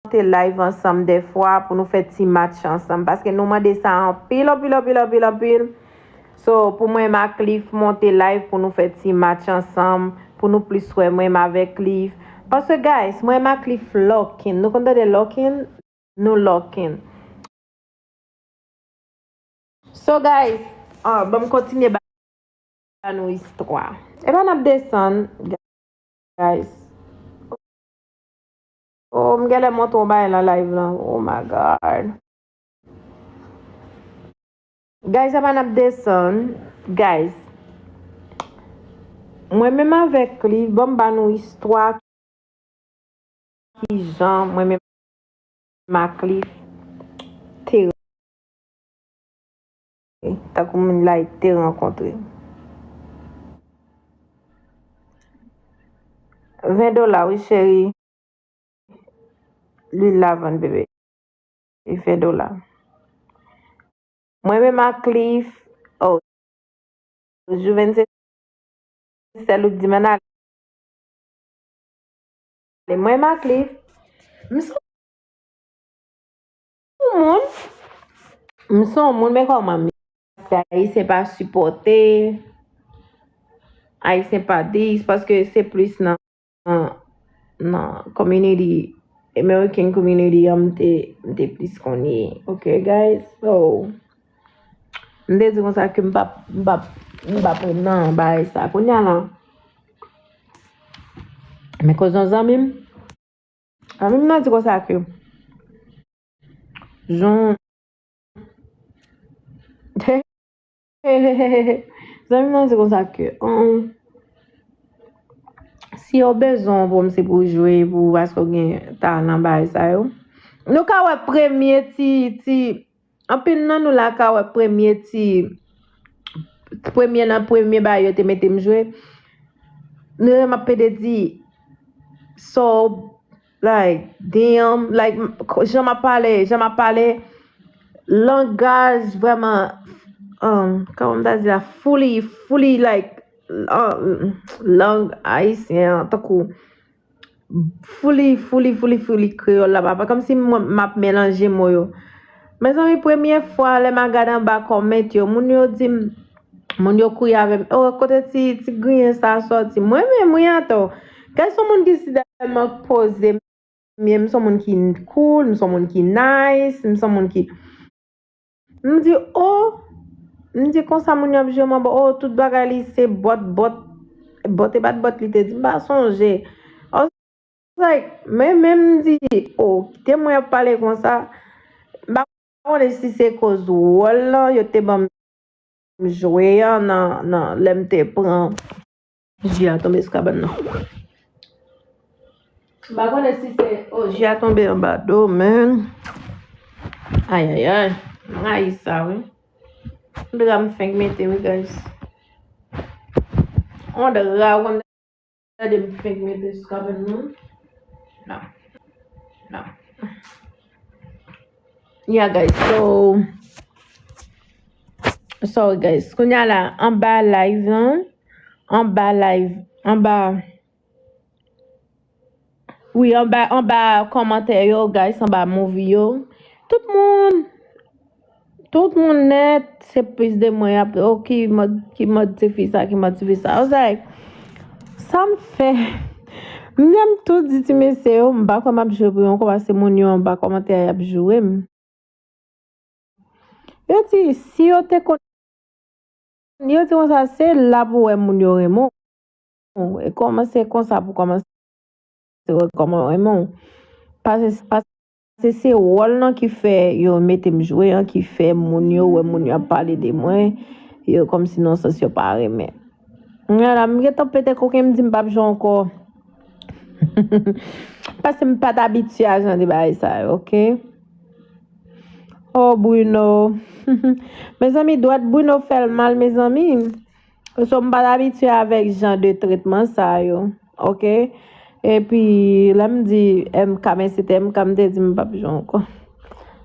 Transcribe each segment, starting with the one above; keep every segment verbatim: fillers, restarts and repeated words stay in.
monte live ansanm dèfwa pou nou fè ti match ansanm. Paske nou mande sa anpil, anpil, anpil, anpil, anpil. So, pou mwen, Macliff monte live pou nou fè ti match ansanm, pou nou plis wè mwen avèk Cliff. Paske, guys, mwen, Macliff locking. Nou konn tande locking? Nou locking. So, guys, ah, ban m kontinye ba nou istwa. Epa n ap desann, guys. Oh, m genlè montre yon bagay nan live lan. Oh my God. Guys, epa n ap desann. Guys, mwen menm avèk li, ban m ba nou istwa kijan mwen menm Macliff te, tankou moun like te rankontre. Ven dola, wi, cheri. Lwil la vann, bebe. E ven dola. Mwen menm Macliff, oh, Juven se sèl ou k di m ann ale. Mwen Macliff, m se yon moun, m se yon moun, men kòman m ye? Ayisyen pa sipòte, Ayisyen pa dis, paske se plis nan, nan, nan community, American community an, m te, m te plis konn ye. Ok, guys? So, m te di konsa ke m p ap, m p ap, m p ap nan bagay sa. Kounye a la, men koz yon zanmi m, zanmi m nan di konsa ke, jan, zanmi m nan di konsa ke, um, si yo bezwen w pou m, se pou w jwe, pou, paske w gen talan, bagay sa yo. Nou ka wè premye ti, ti, anpil nan nou la ka wè premye ti, premye nan premye bagay yo te mete m jwe. Nou wè m ap pede di, so, like, damn, like, jan m ap pale, jan m ap pale, langaj vrèman, um, kòman m ta di la, fully, fully, like, uh, lang ayisyen an, tankou, fully, fully, fully, fully kreyòl la, papa. Kòmsi mwen, m ap melanje mo yo. Mezanmi, premye fwa, lè m al gade anba comment yo, moun yo di m, moun yo kriye avè m, "Oh, kote ti, ti griyen sa a sòti?" Mwen menm, wi, atò. Guys, se yon moun ki si tèlman poze m ye, m se yon moun ki cool, m se yon moun ki nice, m se yon moun ki M di, oh, m di konsa moun yo ap jwe m anba, oh, tout bagay li se bòt, bòt, bòt e pa t bòt li te di, m pa sonje. I was like, men, men m di, oh, kite mwen ap pale konsa. M pa konnen si se koz wòl lan yo te ban m jwe an nan, nan, lè m te pran ji a tonbe sou kabann nan. M pa konnen si se, oh, ji a tonbe anba do, man. Ayayay. M rayi sa, wi. On dra m fenk mete, wi, guys. On dra, ou konn gade m fenk mete sou kabann nan. Non. Non. Yeah, guys. So, sorry, guys. Kounye a la, anba live lan, anba live, anba, wi, anba, anba kòmantè yo, guys, anba movie yo. Tout moun, tout moun nèt, se plis de mwen y ap, oh, ki mòd, ki mòd ti fi sa, ki mòd ti fi sa. I was like, sa m fè? M menm tou di ti mesye yo, m pa kwè m ap jwe pou yo ankò, paske moun yo anba kòmantè a y ap joure m. Yo di, si yo te konn, yo di konsa, se la pou wè moun yo renmen w. E kòmanse konsa pou kòmanse wè kòman yo renmen w. Paske, paske se wòl nan ki fè yo mete m jwe an, ki fè moun yo wè moun yo ap pale de mwen, yo kòmsi nan sans yo pa renmen. Mwen la, m gentan pete koken, m di m p ap jwe ankò. Paske m pa t abitye a jan de bagay sa yo, oke? Oh, Bruno. Mezanmi, dwèt Bruno fè l mal, mezanmi. So, m pa t abitye avèk jan de tretman sa yo, oke? Epi, lè m di M K, men se te M K m te di m p ap jwe ankò.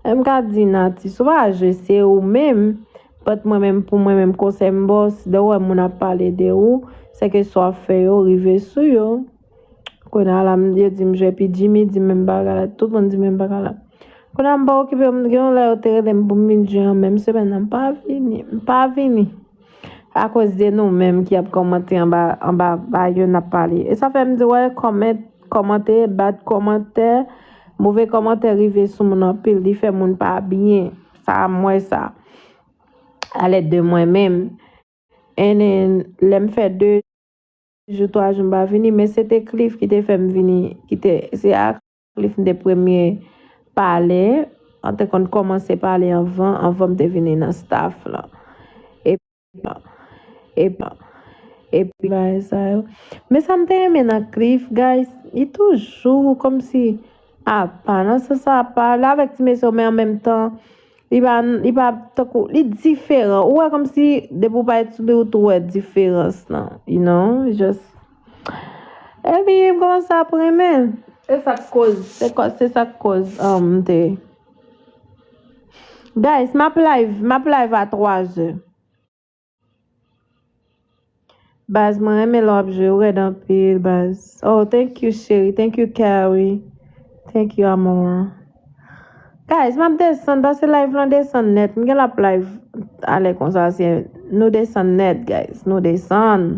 M K di, Nati, si w pa jwe, se ou menm. But mwen menm, pou mwen menm, konsèy m ba w, si w wè moun ap pale de ou, se ke sa w ap fè yo rive sou yo. Kounye a la, m, yo di m jwe, epi Jimmy di menm bagay la, tout moun di menm bagay la. Kounye a m pa okipe yo, m gen yon lè yo te rele m pou m vin jwe an menm semèn nan, m pa vini, m pa vini. Akoz de nou menm ki ap kòmante anba, anba ba yo n ap pale. E sa fè m di, wè, kòmant, kòmante, bad kòmantè, move kòmantè rive sou moun anpil, li fè moun pa byen. Sa, m wè sa. A lèd de mwen menm. And then, lè m fè de jou, twa jou, m pa vini, men se te Cliff ki te fè m vini, ki te, se a Cliff m te premye pale, an te konn kòmanse pale anvan, anvan m te vini nan staff lan. Epi, epi, epi, bagay sa yo. Men sa m te renmen nan Cliff, guys, li toujou kòmsi apa, nan sans apa, l avèk ti mesye yo, men an menm tan, li pa, li pa tankou, li diferan. Ou wè kòmsi, depi w pa etude, ou tou wè diferans lan, you know, just. Epi, m kòmanse ap renmen. Se sa k koz, se kò-, se sa k koz, um, m te. Guys, m ap live, m ap live a twa zè. Baz, mwen renmen lè w ap jwe, ou rèd anpil, baz. Oh, thank you, cheri. Thank you, Carrie. Thank you, amor. Guys, m ap desann, paske live lan desann nèt. M gen l ap live alè konsa, se nou desann nèt, guys. Nou desann.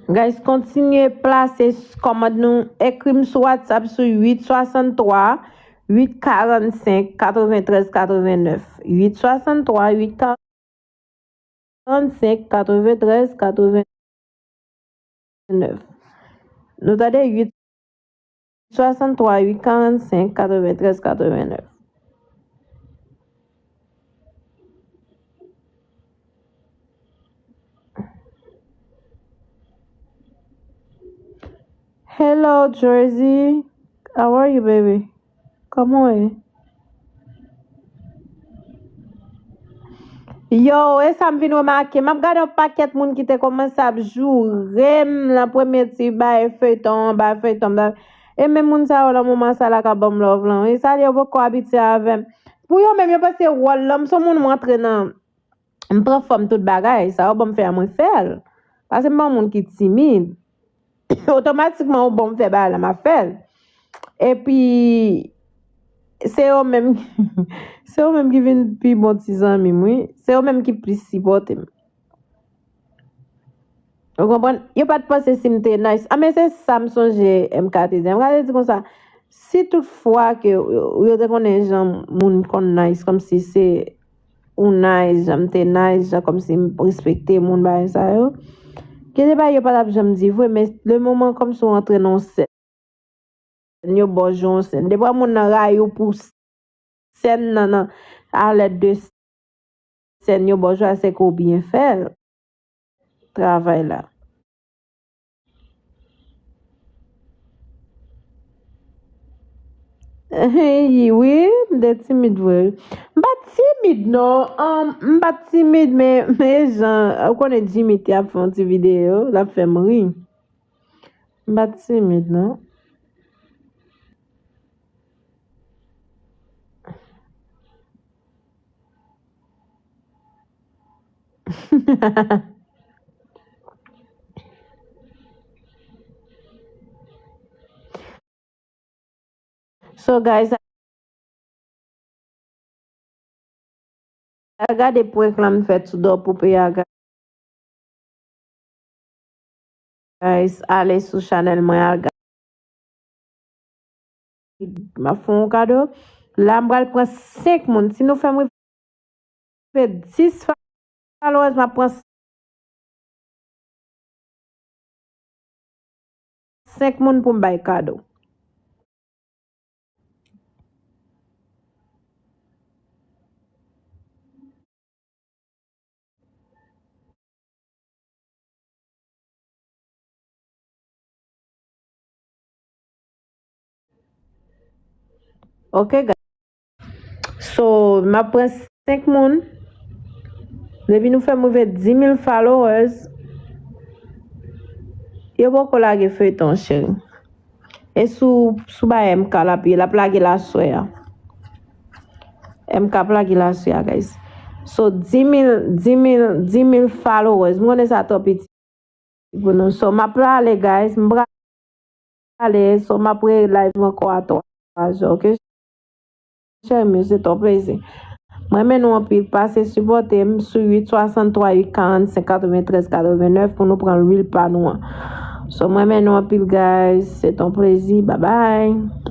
Guys, kontinye plase s-, kòmand nou. Ekri m sou WhatsApp sou uit swasanntwa, uit karannsenk, katreventrèz, katrevenèf. Uit swasanntwa, uit karannsenk, katreventrèz, katrevenèf. Nou tande, uit swasanntwa, uit karannsenk, katreventrèz, katrevenèf. Hello, Jersey. How are you, baby? Kòman w ye? Yo, e sa m vin remake. M ap gade yon pakèt moun ki te kòmanse ap joure m nan premye ti bay feyton an, bay feyton an, bay. E menm moun sa yo, nan moman sa la, ka ban m love lan. E sa, yo poko abitye avè m. Pou yo menm, yo panse wòl lan, m se yon moun m rantre nan, m pran fòm tout bagay. Sa yo ban m fè a, mwen fè l. Paske m pa yon moun ki timid. Otomatikman, ou ban m fè bagay la, m ap fè l. Epi, se yo menm, se yo menm ki vin pi bon ti zanmi m, wi. Se yo menm ki plis sipòte m. Ou konprann? Yo pa t panse si m te nice. A, men se sa m sonje M K te di. M K te di konsa, si tout fwa ke yo, yo te konnen jan moun konn nice, kòmsi se ou nice, jan m te nice, jan kòmsi m respekte moun, bagay sa yo, gen de bagay yo pa t ap janm di vre, men le moman kòmsi w antre nan yon sèn, yo ba w jwe yon sèn. Depi moun nan rayi w pou sèn nan, nan, a lèd de sèn, yo ba w jwe, se ke w byen fè l, travay la. Wi, m te timid vre. M pa t timid, non. Um, m pa t timid, men, men jan, ou konnen Jimmy te ap fè yon ti videyo, l ap fè m ri. M pa t timid, non. So, guys, al gade prank lan m fè Tudor Poupée a, guys. Ale sou chanèl mwen, al gade. M ap fè yon kado. La, m pral pran senk moun. Si nou fè m rive dis followers, m ap pran senk moun pou m bay kado. Ok, guys. So, m ap pran senk moun. Depi nou fè m rive dis mil followers, yo poko lage feyton, cheri. E sou, sou bay M K l ap ye, l ap lage l aswè a. M K ap lage l aswè a, guys. So, dis mil, dis mil, dis mil followers. M konnen sa twò piti. pou nou. So, m ap prale, guys. M prale. So, m ap re live ankò a twa zè, ok? Chèmi, se ton plezi. Mwen renmen nou anpil. Pase sipòte m sou uit swasanntwa uit karannsenk katreventrèz katrevenèf pou nou pran lwil pa nou an. So, mwen renmen nou anpil, guys. Se ton plezi. Bye bye.